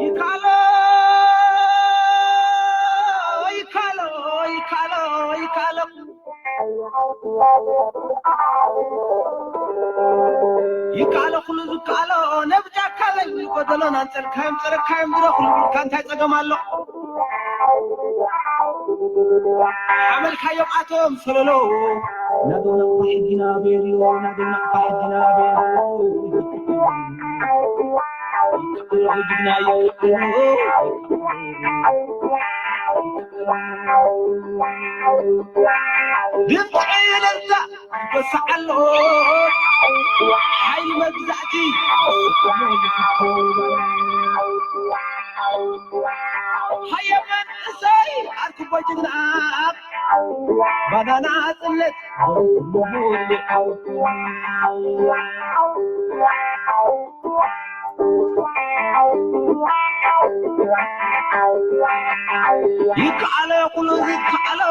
ይካሎ ይካሎ ይካሎ ይካሎ ይካሎ ኩሉ ዝካሎ ነብጃካ ዘይብሉ ጎደሎ ናንጸልካዮም ጸረካዮም ድረኹሉ ቢልካ እንታይ ጸገም ኣሎ? ሓመልካዮም ኣቶም ሰለሎ ናደው ናቕፋ ሕጊና ቤሎ ናደው ናቕፋ ሕጊና ቤሎ ይካሎ ጅግና ይካሎ ድምፂ እልልታ ይወስዓሎ ሓይሊ መግዛእቲ ሃየ መንእሰይ ኣርክቦ ጅግና ባናና ጽነት ይከኣሎ ኩሉ ዝከኣሎ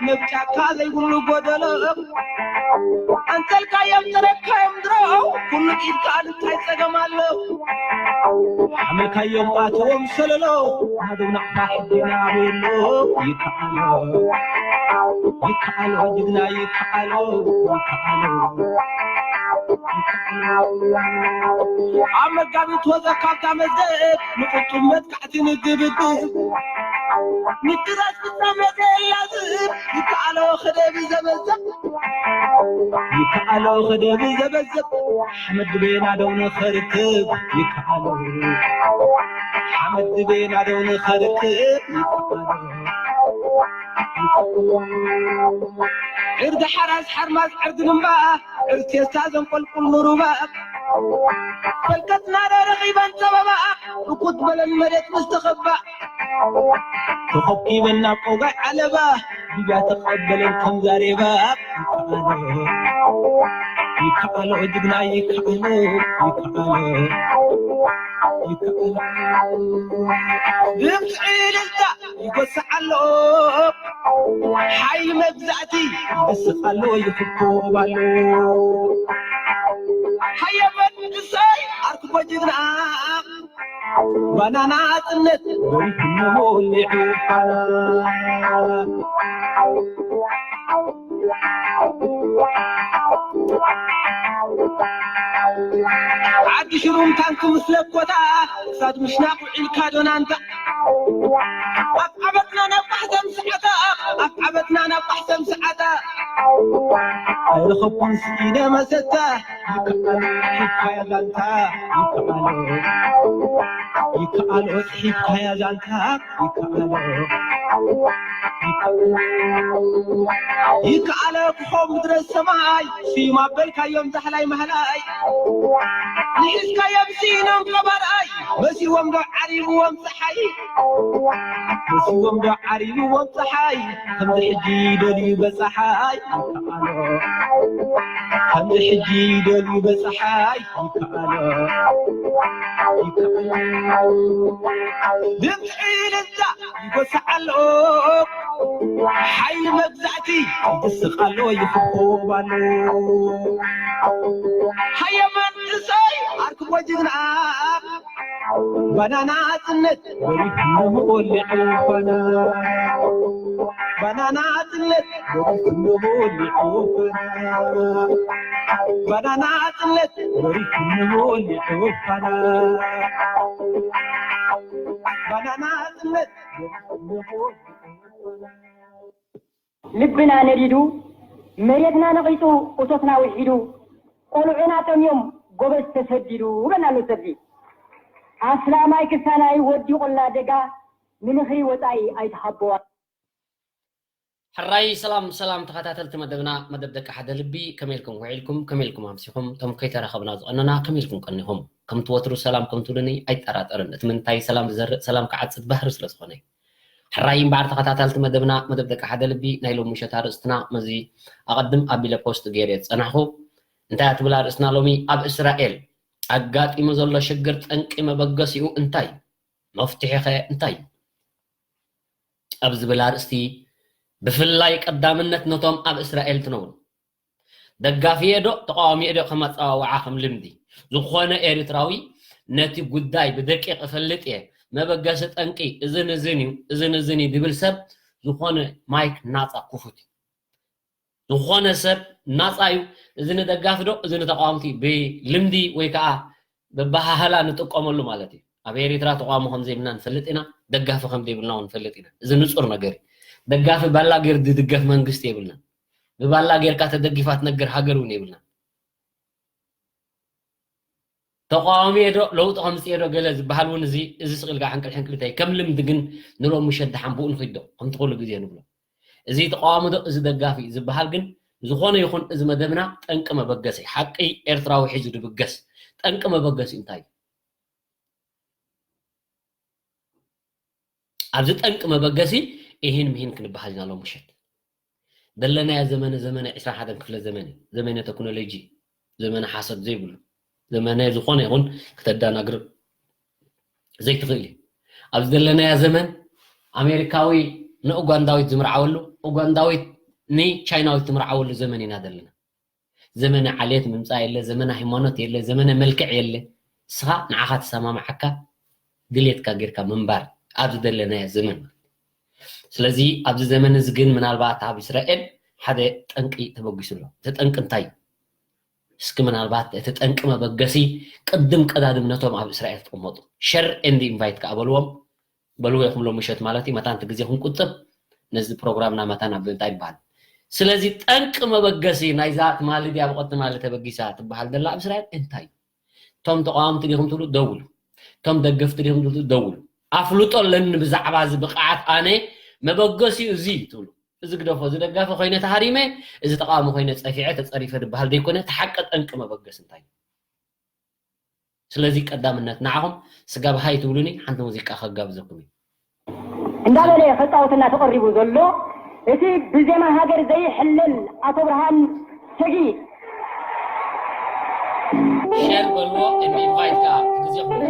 ነብጫካ ዘይብሉ ጎደሎ ኣንተልካዮም ተረካዮም ድሮ ኩሉ ኢድካ እንታይ ጸገም ኣሎ ሓመልካዮም ኣተዎም ሰለሎ ናደው ናቕፋ ሕድና ቤሎ ይከኣሎ ይከኣሎ ጅግና ይከኣሎ ይከኣሎ ኣብ መጋቢት ወዘ ካብታ መዝገብ ንቁጡብ መጥቃዕቲ ንግብግብ ምድራስ ፍጻመ ዘላዝብ ይከኣሎ ክደብ ዘበዘብ ይከኣሎ ክደብ ዘበዘብ ሓመድ ቤና ደው ንኸርክብ ይከኣሎ ሓመድ ቤና ደው ንኸርክብ ይከኣሎ ዕርዲ ሓራስ ሓርማዝ ዕርዲ ልምባ ዕርቴስታ ዘንቆልቁል ንሩባ ፈልቀትና ረኺበን ጸበባ እኩት በለን መሬት ምስ ተኸባ ተኸብኪበን ናብ ቆጋይ ዓለባ ሊብያ ተቐበለን ከም ዛሬባ ይከኣሎ ይከኣሎ ጅግና ይከኣሎ ይከኣሎ ይከኣሎ ድምፂ እልልታ ይጎስዕ ኣሎ ሓይሊ መግዛእቲ ይስቕ ኣሎ ይኽኮብ ኣሎ ሃየ መንእሰይ ኣርክቦ ጅግና ባናና ጽነት ወይትሞ ወሊዑ ዓዲ ሽሩም ታንክ ምስ ለኮታ ክሳድ ምሽናቕ ውዒልካ ዶናንታ ኣብ ዓበትና ናብ ቃሕሰም ሰዓታ ኣብ ዓበትና ናብ ቃሕሰም ሰዓታ ኣይረኸብኩን ስኢነ መሰታ ይከኣሎ ሒብካያ ዛንታ ይከኣሎ ይከኣሎ ሒብካያ ዛንታ ይከኣሎ ይከኣሎ ክኾም ምድረ ሰማይ ስዩም ኣበልካዮም ዛሕላይ ማህላይ ንሒዝካዮም ስኢኖም ቀባርኣይ መሲዎም ዶ ዓሪብዎም ፀሓይ መሲዎም ዶ ዓሪብዎም ፀሓይ ከምዚ ሕጂ ደልዩ በፀሓይ ይከኣሎ ከምዚ ሕጂ ደልዩ በፀሓይ ይከኣሎ ይከኣሎ ድምፂ እልልታ ይጎስዓሎ ሓይሊ መግዛእቲ ይስቃሎ ይኽኮባሎ ሃየ መንእሰይ ኣርክቦ ጅግና ባናና ጽነት ወሊድ ንመወሊዑ ፋና ባናና ጽነት ወሊድ ንመወሊዑ ፋና ባናና ጽነት ወሊድ ንመወሊዑ ፋና ባናና ጽነት ወሊድ ንመወሊዑ ፋና ልብና ነዲዱ፣ መሬትና ነቒጹ፣ እቶትና ውሒዱ፣ ቆልዑና ጠምዮም፣ ጎበዝ ተሰዲዱ በልና ኣሎ ሰብዚ። ኣስላማይ ክሳናይ ወዲቑላ ደጋ፣ ንምኽሪ ወጻኢ ኣይትሃብዋ። ሕራይ ሰላም ሰላም ተኸታተልቲ መደብና መደብ ደቂ ሓደ ልቢ ከመይ ኢልኩም ውዒልኩም ከመይ ኢልኩም ኣምሲኹም እቶም ከይተራኸብና ዝቐነና ከመይ ኢልኩም ቀኒኹም ከምቲ ወትሩ ሰላም ከምትብሉኒ ኣይጠራጠርን እቲ ምንታይ ሰላም ዝዘርእ ሰላም ክዓጽድ ባህሪ ስለ ዝኾነ እዩ ሕራይ እምበኣር ተኸታተልቲ መደብና መደብ ደቂ ሓደ ልቢ ናይ ሎሚ ምሸት ኣርእስትና መዚ ኣቐድም ኣቢለ ፖስት ገይረ ዝጸናሕኹ እንታይ ትብል ኣርእስትና ሎሚ ኣብ እስራኤል ኣጋጢሙ ዘሎ ሽግር ጠንቂ መበገሲኡ እንታይ መፍትሒ ኸ እንታይ ኣብ ዝብል ኣርእስቲ ብፍላይ ቀዳምነት ነቶም ኣብ እስራኤል ትነብሩ ደጋፊየ ዶ ተቃዋሚየ ዶ ከም ኣጸዋውዓ ከም ልምዲ ዝኾነ ኤርትራዊ ነቲ ጉዳይ ብደቂቕ እፈልጥ እየ፣ መበገሲ ጠንቂ እዝን እዝን እዩ፣ እዝን እዝን እዩ ዝብል ሰብ ዝኾነ ማይክ ናፃ ክፉት እዩ። ዝኾነ ሰብ ናፃ እዩ። እዚ ንደጋፊ ዶ እዚ ንተቃወምቲ ብልምዲ ወይ ከዓ በባሃህላ ንጥቀመሉ ማለት እዩ። ኣብ ኤርትራ ተቃውሞ ከም ዘይብልና ንፈልጥ ኢና፣ ደጋፊ ከም ዘይብልና እውን ንፈልጥ ኢና። እዚ ንፁር ነገር እዩ። ደጋፊ ባላ ገይሩ ዝድገፍ መንግስቲ የብልናን። ብባላ ጌርካ ተደጊፋ ትነግር ሃገር እውን የብልናን። ተቃዋሚ ዶ ለውጢ ከምፅእ ዶ ገለ ዝበሃል እውን እዚ እዚ ስቕ ኢልካ ሕንቅል ሕንቅል እንታይ ከም ልምዲ ግን ንሎሚ ምሸት ደሓን ብኡ ንኺድ ዶ ከምቲ ኩሉ ግዜ ንብሎ። እዚ ተቃዋሚ ዶ እዚ ደጋፊ ዝበሃል ግን ዝኾነ ይኹን እዚ መደብና ጠንቂ መበገሲ ሓቂ ኤርትራዊ ሒዙ ድብገስ ጠንቂ መበገሲ እንታይ እዩ? ኣብዚ ጠንቂ መበገሲ ኢሂን ምሂን ክንበሃል ኢና ሎም ምሸት። ዘለናዮ ዘመነ ዘመነ ዕስራን ሓደን ክፍለ ዘመን እዩ። ዘመነ ቴክኖሎጂ፣ ዘመነ ሓሶት ዘይብሉ፣ ዘመነ ዝኾነ ይኹን ክተዳናግር ዘይትኽእል እዩ። ኣብዚ ዘለናዮ ዘመን ኣሜሪካዊ ንኡጋንዳዊት ዝምርዓወሉ፣ ኡጋንዳዊት ንቻይናዊት ትምርዓወሉ ዘመን ኢና ዘለና። ዘመነ ዓሌት ምምፃእ የለ፣ ዘመነ ሃይማኖት የለ፣ ዘመነ መልክዕ የለ። ንስኻ ንዓኻ ተሰማምዓካ ድሌትካ ጌርካ ምንባር ኣብ ዝደለናዮ ዘመን ማለት። ስለዚ ኣብዚ ዘመን እዚ ግን ምናልባት ኣብ እስራኤል ሓደ ጠንቂ ተበጊሱ ኣሎ። እቲ ጠንቂ እንታይ እዩ? እስኪ ምናልባት እቲ ጠንቂ መበገሲ ቅድም ቀዳድም ነቶም ኣብ እስራኤል ተቐመጡ ሸር ኤንድ ኢንቫይት ከኣ በልዎም። በልዎ ኢኹም ሎም ምሸት ማለት እዩ። መታን እቲ ግዜ ክንቁጥብ ነዚ ፕሮግራምና መታን ኣብ እንታይ ይበሃል። ስለዚ ጠንቂ መበገሲ ናይዛ ትማሊ ድያ ብቐ ትማሊ ተበጊሳ ትበሃል ዘላ ኣብ እስራኤል እንታይ እዩ? እቶም ተቃወምቲ ዲኹም ትብሉ ደውሉ። እቶም ደገፍቲ ዲኹም ትብሉ ደውሉ። ኣፍልጦ ኣለኒ ብዛዕባ እዚ ብቕዓት ኣነ መበገሲኡ እዚ ትብሉ። እዚ ግደፎ፣ እዚ ደጋፊ ኮይነ ተሃሪመ፣ እዚ ተቃዋሚ ኮይነ ጸፊዐ ተጸሪፈ ዝበሃል ዘይኮነ፣ እቲ ሓቂ ጠንቂ መበገሲ እንታይ እዩ? ስለዚ ቀዳምነት ንዓኹም ስጋብ ሃይ ትብሉኒ ሓንቲ ሙዚቃ ከጋብዘኩም እዩ። እንዳበለ ከጻወተና ተቐሪቡ ዘሎ እቲ ብዜማ ሃገር ዘይሕለል ኣቶ ብርሃን ሰጊ። ሸር በልዎ፣ ኢንቫይት ከኣ ግዜኹም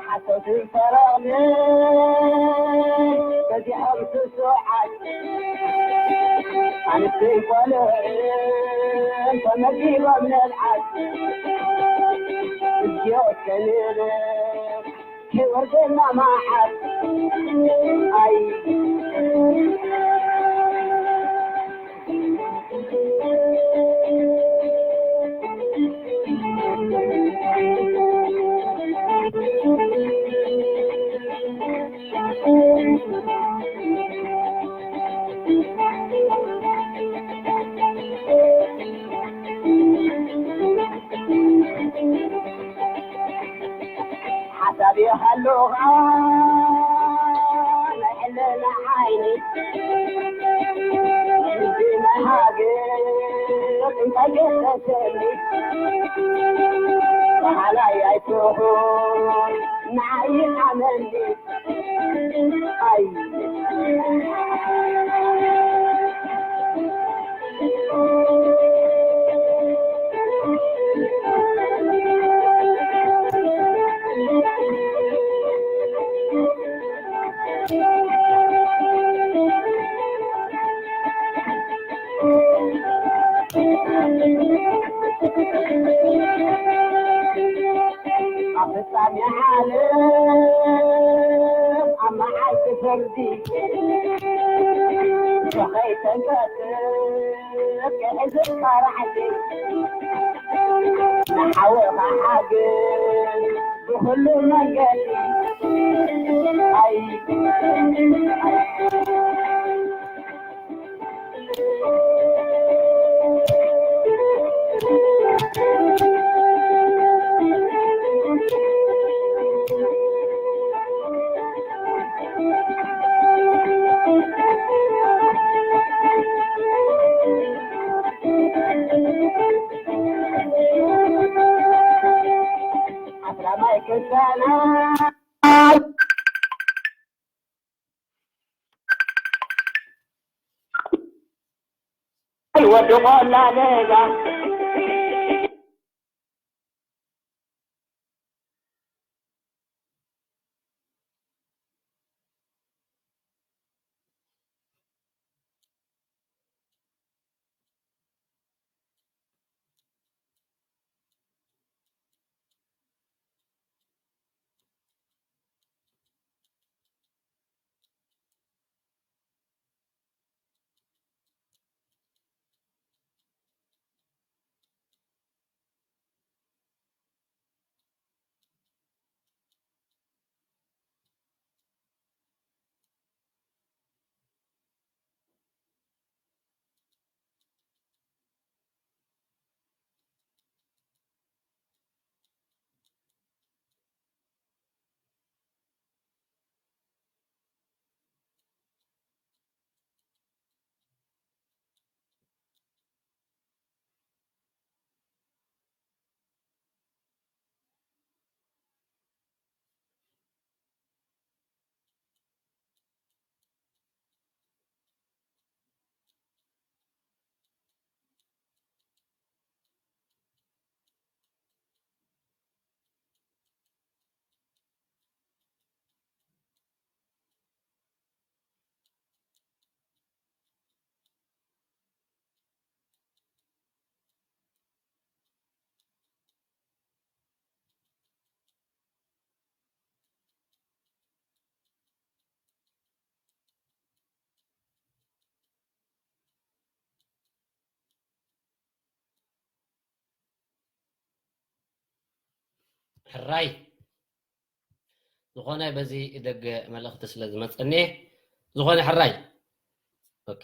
ሓሶትን ሰላምን በዚሖም ስሱዓት ኣንስተይ ቆልዑን ተመጊቦም ንብዓት እዝዮ ከንብል ከይወርደና መዓት ኣይ ሓሳብ ይሃሉኻ ናይ ሕልና ዓይኒ ልቢ ናይ ሃገር እንታይ ገሰሰኒ በሃላይ ኣይትኹን ንዓይ ኣመኒ ኣይ ኣብ ፍጻሜ ዓለም ኣብ መዓልቲ ፍርዲ ከኸይተንቀጥፍ ክሕዝካ ራዕዲ ንሓውኻ ሓግዝ ብኹሉ መንገዲ ኣይ ኣስላማይ ክሳና ወዲ ቆላ ለጋ ሕራይ ዝኾነ በዚ ደገ መልእኽቲ ስለ ዝመጸኒ ዝኾነ ሕራይ ኦኬ